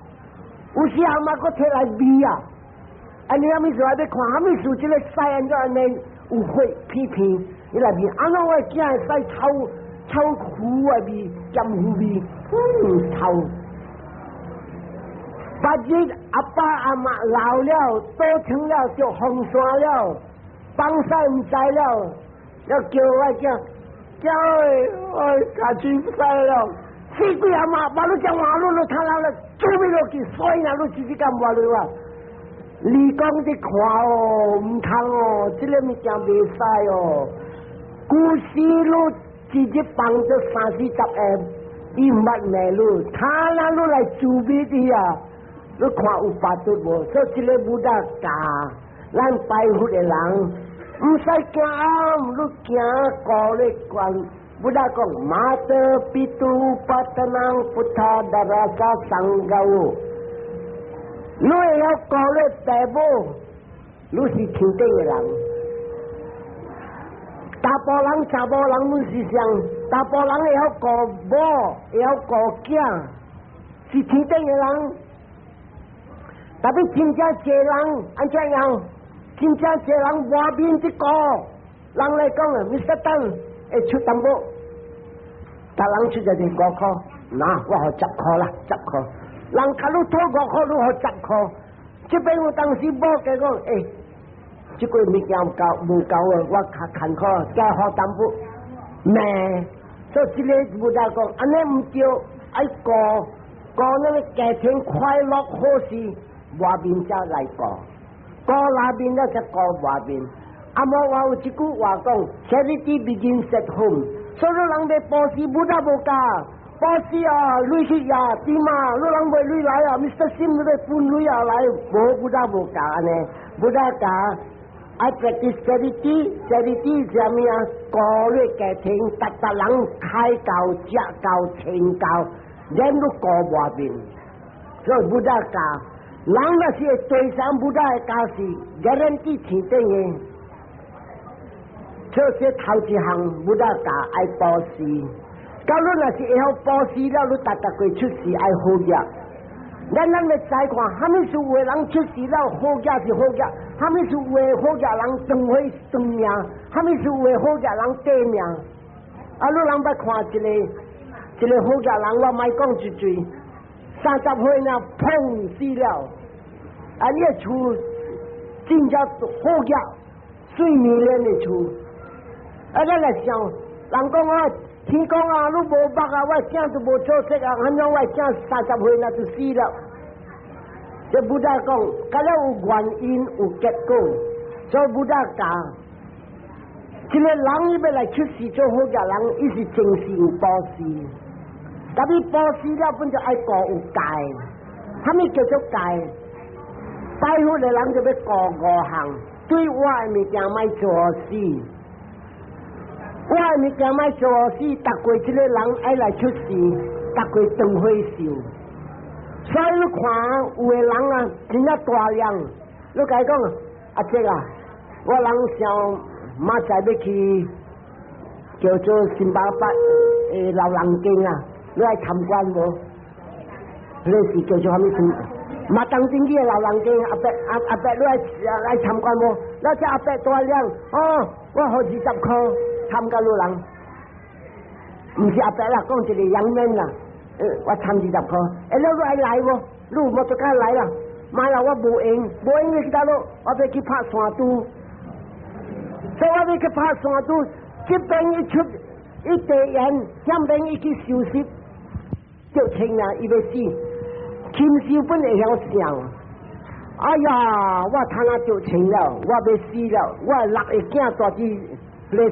有時阿媽閣提來味啊。啊！你啥物事還欲看？啥物事？這个屎按怎按呢有血片片？伊內面按怎我的囝的屎臭臭腐的味，鹹腐味，臭。別日阿爸阿媽老了，倒床了，著風寒了，放屎毋知了，要叫我囝，囝欸，我家己屎了，死鬼阿媽，把你講話你都睇老了，做咩落去？所以啊，你直接敢話你話？你講你看哦，毋通哦，這个物件袂使哦。舊時你直接放咗三四十個，伊毋捌罵你，他那你來慈悲的啊！你看有法度無？所以這个 Buddha 教咱拜佛的人，毋使驚，你驚顧咧關。Buddha 講 mātā pitu paṭṭhānaṃ buddhādharassa saṅgaho。你會曉顧你爸母，你是天頂的人。查埔人、查某人攏是像，查埔人會曉顧某，會曉顧囝，是天頂的人。Tapi 真正濟人按怎樣？真正濟人外面一個人來講啊，Mr. 鄧會出淡薄，逐人出一個5塊，那我予10塊啦，十塊。人共你討5塊，你予十塊。這邊有當時某家講，欸，這個物件夠無夠啊？我較艱苦，加予淡薄。咩？所以這个 Buddha 講，按呢毋對，愛顧顧咱个家庭快樂好勢，外面才來顧，顧內面了才顧外面。啊，無我有一句話講，Charity begins at home。所以人欲布施，Buddha 無教，布施啊，鐳去呀，對嘛？你人袂鐳來啊，Mr. Sim 你欲分鐳啊來，無 Buddha 無教按呢，Buddha 教愛 practice charity，charity 是啥物啊？顧你家庭，逐逐人開夠、食夠、穿夠，然後顧外面。所以 Buddha 教，人若是會對上 Buddha 的教示，guarantee 天頂的。這是頭一項，Buddha 教愛布施。假如若是會曉布施了，你逐逐個出世愛好業。咱來再看，蝦米事有的人出世了好業是好業，蝦米事有的好業人長歲長命，蝦米事有的好業人短命。啊，你人捌看一个一个好業人，我莫講一句，30歲呢，砰死了。啊，你的厝真正好業，水面連的厝。啊，咱來想，人講啊，天公啊，你無目啊，我囝都無做色啊，按怎我囝30歲那就死了？這 Buddha 講，敢若有原因有結果，所以 Buddha 教，這个人伊欲來出世做好額人，伊是前世有布施，但伊布施了本就愛顧有戒，啥物叫做戒？拜佛的人就欲顧五項，對我的物件莫做死。我的物件莫做死，逐過這个人愛來出世，逐過長歲壽。所以你看有的人啊，真正大量，你共伊講阿叔啊，我人想明仔載欲去叫做新巴巴的老人間啊，你愛參觀無？那是叫做啥物事？馬當真的老人間，阿伯阿阿伯，你愛來參觀無？那這阿伯大量哦，我予20塊參加老人，毋是阿伯啦，講一个樣面啦，我參20塊，欸，你愛來無？你有摩托車來啦？買啦，我無閒，無閒你去佗落？我欲去拍山豬，所以我欲去拍山豬。這邊一出一地緣，下邊一去收拾，就清啊，伊欲死，禽獸本會曉想。哎呀，我窗仔著槍了，我欲死了，我六个囝蹛佇咧，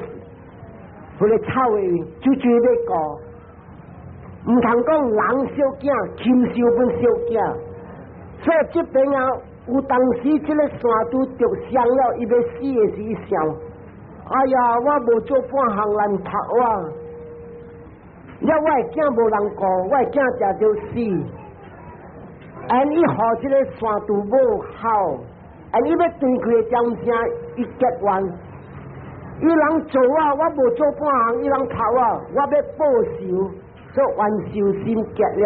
彼个草的，就就欲顧。毋通講人惜囝，禽獸本惜囝。所以這邊啊，有當時這個山豬著傷了，伊欲死的時，伊想：哎呀，我無做半項人拍我，了我的囝無人顧，我的囝食著死。按伊予這个山豬母吼，按伊欲斷氣的點聲，伊結怨。伊人做我，我無做半項，伊人拍我，我欲報仇，所以冤仇心結了。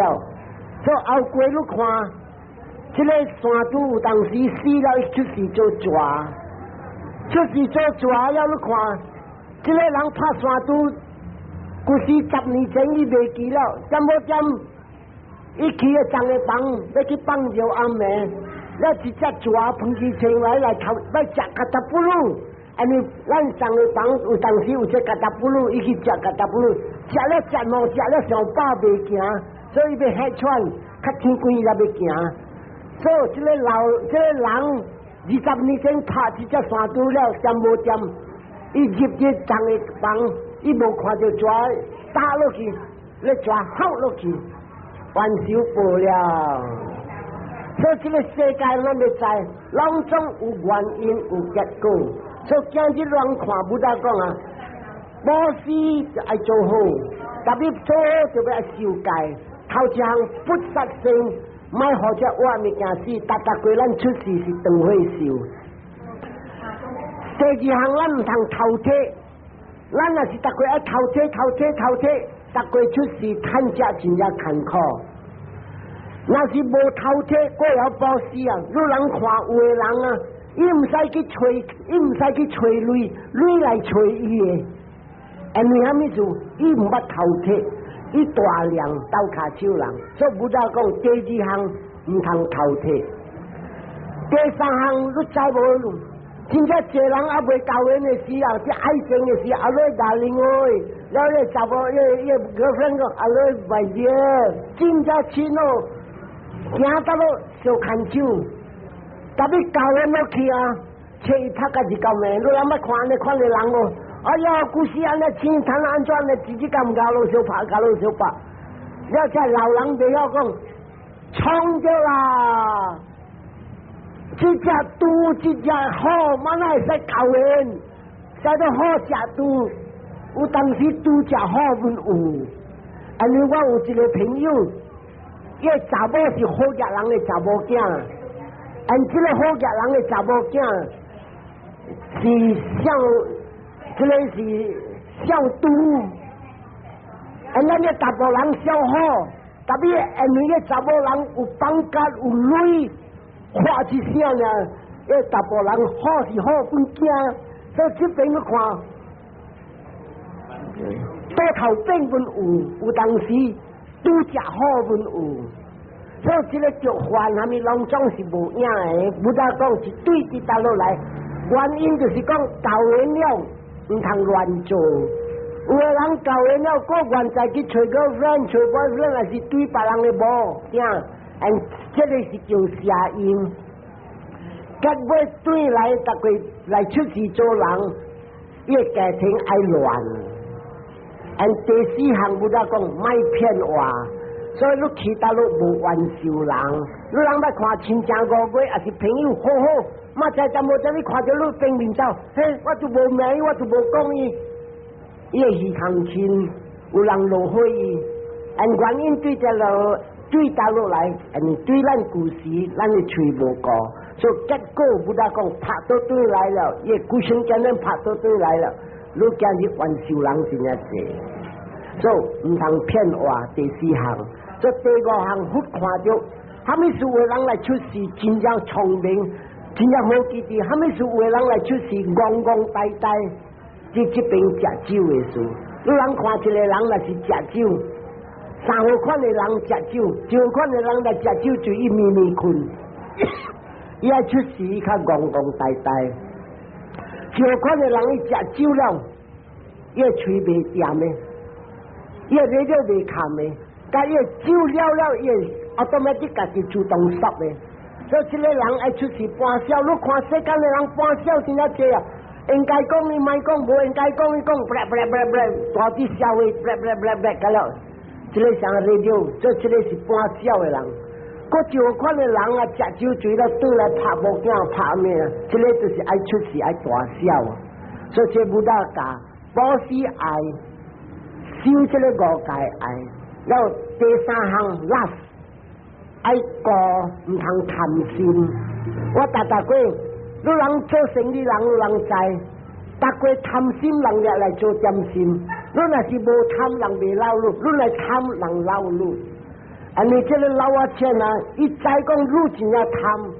所以後過你看，這个山豬有當時死了，伊出世做蛇，出世做蛇了，你看，這个人拍山豬，舊時10年前伊袂記了，點無點？伊去个欉个房，欲去放尿暗暝，了一隻蛇捧起穿來來頭，欲食 kadapulu。因為咱欉个房有當時有這 kadapulu，伊去食 kadapulu，食了食兩食了上飽袂行，所以欲氣喘，較天光伊才欲行。所以這个老這个人20年前拍這隻山豬了，點無點？伊入去欉个房，伊無看著蛇打落去，咧蛇吼落去。冤仇報了，所以這个世界咱欲知，攏總有原因有結果。所以今日咱看 Buddha 講啊，布施就愛做好，特別做好就欲愛受戒。頭一項不殺生，莫予這惡物件死，逐逐過咱出世是斷火壽。第二項咱毋通偷提，咱若是逐過愛偷提、偷提、偷提，逐過出世趁食真正艱苦。若是無偷提，閣會曉布施啊！你人看有的人啊，伊毋使去揣，伊毋使去揣鐳，鐳來揣伊的。因為啥物事？伊毋捌偷提，伊大量鬥跤手人，所以 Buddha 講第二項毋通偷提。第三項你知無？真正濟人猶未交緣的時候，這愛情的時候，hello darling 喂，了咧查某，伊伊 girlfriend 講 hello my dear，真正親哦，行到落相牽手，特別交緣落去啊，揣伊拍甲一嚿面，你人捌看按呢款的人無？哎呀，故事按呢親，談按怎呢？自己敢毋交落相拍，交落相拍，了這老人袂曉講，創著啦！這隻豬，這隻好，嘛哪會使交緣？使得好食豬，有當時豬食好阮有。因為我有一個朋友，伊個查某是好額人的查某囝，按這個好額人的查某囝是像，這個是像豬，按咱個查埔人小好，特別因為個查某人有放假有鐳。喊一聲爾，個查埔人好是好，本驚，所以這邊你看，倒頭變阮有，有當時拄食好阮有，所以這個著煩啥物攏總是無影的。Buddha 講是對佇倒落來，原因就是講交緣了，毋通亂做。有的人交緣了，閣願再去揣 girlfriend、揣 boyfriend，還是對別人的某囝。嗯，這個是叫邪因，結尾轉來，逐個來出世做人，伊個家庭愛亂。嗯，第四項 Buddha 講，莫騙話，所以你去佗落無冤仇人，你人捌看親情五月，抑是朋友好好，嘛知怎無怎你看著你反面走，嘿，我就無名，我就無講伊，伊會耳空親，有人落火伊，按原因對這個。對倒落來，因為對咱舊時，咱的喙無顧，所以結果 Buddha 講拍倒轉來了，伊規身間咱拍倒轉來了，你今日冤仇人真正濟，所以毋通騙話。第四項，所以第五項佛看著，啥物事有的人來出世真正聰明，真正好記得，啥物事有的人來出世戇戇呆呆，這邊食酒的事，你人看一個人若是食酒。三號款的人食酒，一號款的人來食酒就伊暝暝睏，伊愛出世伊較戇戇呆呆。一號款的人伊食酒了，伊個喙袂恬的，伊個耳朵袂空的，佮伊酒了了，伊會 automatic 家己自動 stop 的。所以這個人愛出世搬痟，你看世間的人搬痟真正濟啊！應該講伊莫講，無應該講伊講，blah blah blah blah，大啲社會 blah blah blah blah，佮了。這個像 radio，這個是搬痟的人。閣一款的人啊，食酒醉了，倒來拍某囝拍咩啊？這個就是愛出世愛大痟啊。所以這 Buddha 教布施愛，修這個五戒愛，然後第三項 last 愛顧毋通貪心。我逐逐過，你人做生意人，你人知，逐過貪心人入來做點心。你若是無貪，人袂鬧你；你來貪，人鬧你。啊，你這個老仔錢啊，伊知講你真正貪，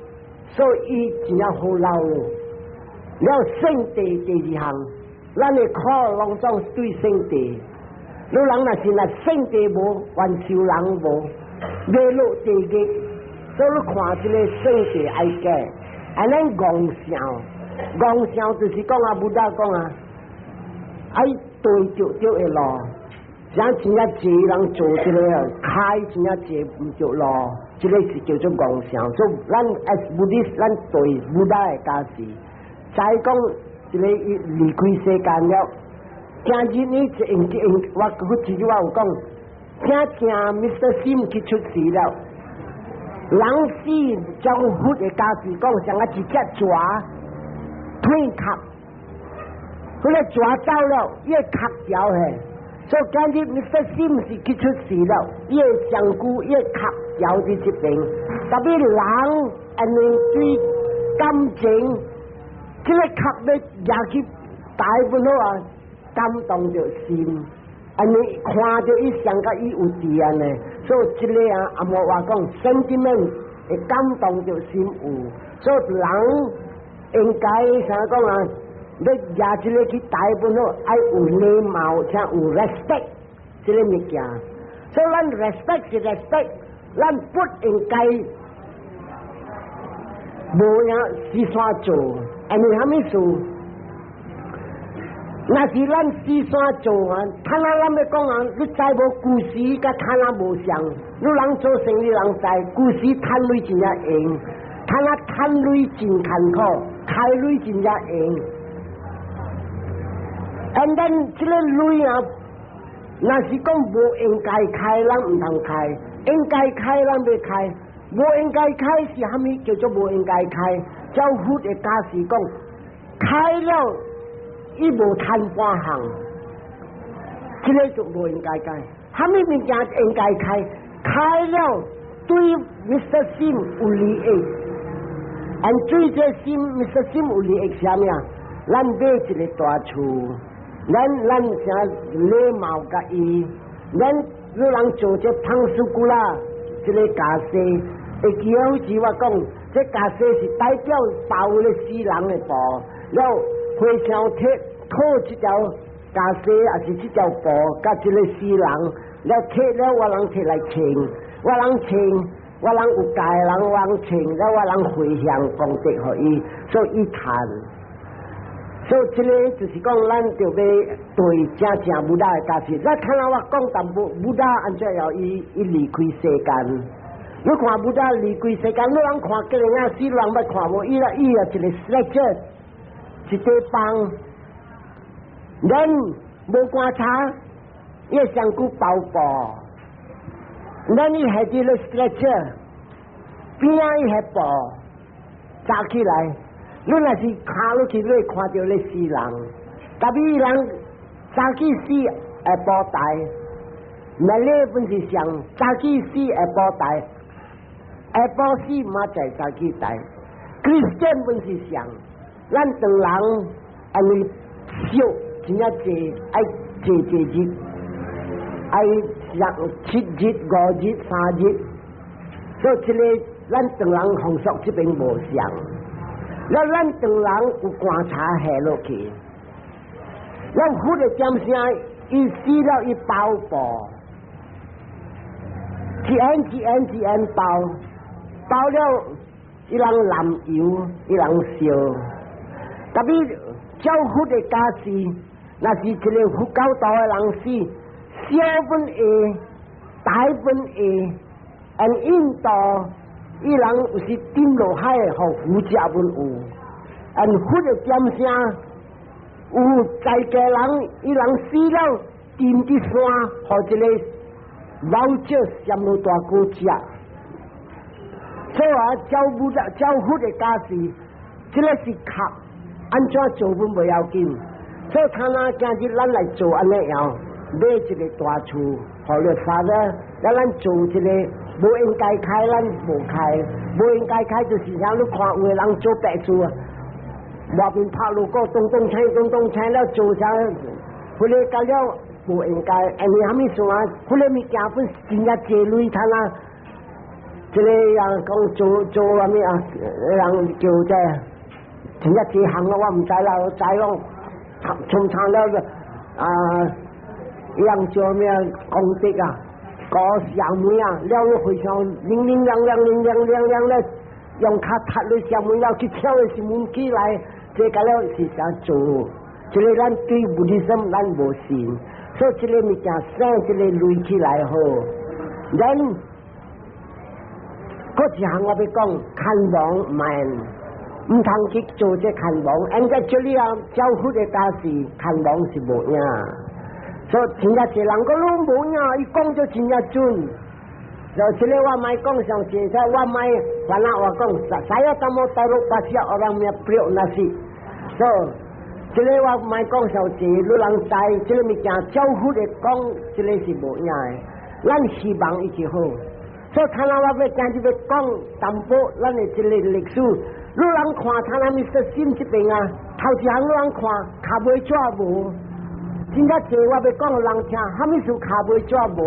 所以伊真正好鬧你。了勝地第二項，咱的苦攏總對勝地。你人若是若勝地無，冤仇人無，袂落地獄。所以你看這個勝地愛改，按呢戇想，戇想就是講啊，Buddha 講啊，愛對著對的路，像真正濟人做這個開真正濟毋著路，這個是叫做戇想。所以咱 as Buddhist，咱對 Buddha 的教示，再講這個伊離開世間了，今日呢，用用我我自己我有講，正正 Mr. Sim 去出世了，人死將佛的教示講，像啊一隻蛇退殼。彼個蛇走了，伊個殼掉嘿。所以今日 Mr. Sim 是去出事了，伊個身軀，伊個殼掉佇這邊。特別人因為對感情，這個殼欲舉去大本好啊，感動著心，因為看著伊上甲伊有佇按呢，所以這個啊，阿摩話講 sentiment 會感動著心有，所以人應該啥講啊？欲舉這個去大本好，愛有禮貌，且有 respect 這個物件。所以咱 respect 是 respect，咱不應該無影死煞做，因為啥物事？若是咱死煞做啊，他那咱欲講啊，你知無舊時佮他那無相，你人做生意人知，舊時趁鐳真正閒，他那趁鐳真艱苦，開鐳真正閒。And then 這個鐳啊，若是講無應該開，咱毋通開；應該開，咱欲開。無應該開是蝦米叫做無應該開？照佛的教示講，開了伊無趁半項，這個就無應該開。蝦米物件應該開？開了對 Mr. Sim 有利益，and 對這 Sim Mr. Sim 有利益啥物啊？咱買一個大厝。咱啥禮貌共伊，咱有人做這 pangsukul 啦，這個袈裟，會記好似我講，這袈裟是代表包咧死人的布，了和尚提套這條袈裟，抑是這條布，佮這個死人，了提了我人提來穿，我人穿，我人有戒人我人穿，了我人回向功德予伊，所以伊趁。所以這個就是講，咱著欲對正正 Buddha 的教示。咱看下我講淡薄，Buddha 按怎樣伊伊離開世間？你看 Buddha 離開世間，你人看吉個仔死人欲看無？伊啦伊啊一個 stretcher，一塊棒，咱無棺材，伊個身軀包布，咱伊係佇咧 stretcher，邊仔伊彼布紮起來。你若是跤落去，你會看著咧死人。特別伊人早起死下晡台，那咧本是上早起死下晡台，下晡死嘛在早起台。Christian 本是上，咱唐人因為燒真正濟，愛濟濟日，愛上7日、5日、3日，所以這個咱唐人風俗這邊無相。咱唐人有棺材下落去，咱佛的點聲，伊死了伊包布，一恩一恩一恩包，包了伊人燃油，伊人燒。特別照佛的教示，若是一個佛教徒的人死，小本會，大本會，按印度。伊人有時沉落海，予魚食本有，按佛的點聲，有在家人，伊人死了，沉佇山，予這個老者暹羅大哥食。所以啊，照佛照佛的教示，這個是殼，按怎做本無要緊。所以他那今日咱來做按呢樣，買一個大厝，予你發咧，咱做一個。無應該開，咱無開；無應該開，就是像你看有的人做白事啊，外面拍鑼鼓，咚咚鏘，咚咚鏘了做啥？彼個甲了無應該，因為啥物事啊？彼個物件本真正濟鐳，他那這個人講做做啥物啊？人叫這真正濟項咯，我毋知啦，我知講從長了個啊，人做咩功德啊？高香梅啊，了個和尚靈靈亮亮、靈亮亮亮咧，用跤踏咧香梅了去跳的是門起來，這個了是啥做？這個咱對 Buddhism 咱無信，所以這個物件省這個鐳起來好。咱閣一項我欲講，牽亡毋毋通去做這牽亡，按在這裡啊，教佛的教示，牽亡是無影。所以真正濟人講攏無影，伊講就真正準。就這個我莫講上濟，我莫煩惱我講，saya tak mau taruh pasal orang punya periuk nasi. So, 這个我莫講傷濟，你人知，這个物件照佛的講，這个是無影的。咱希望伊就好。所以，睇下我欲今日欲講淡薄咱的這个歷史。你人看，睇下 Mr. Sim 這邊啊，頭一項你人看，跤尾紙無，真正濟我欲講予人聽，啥物事跤尾紙無？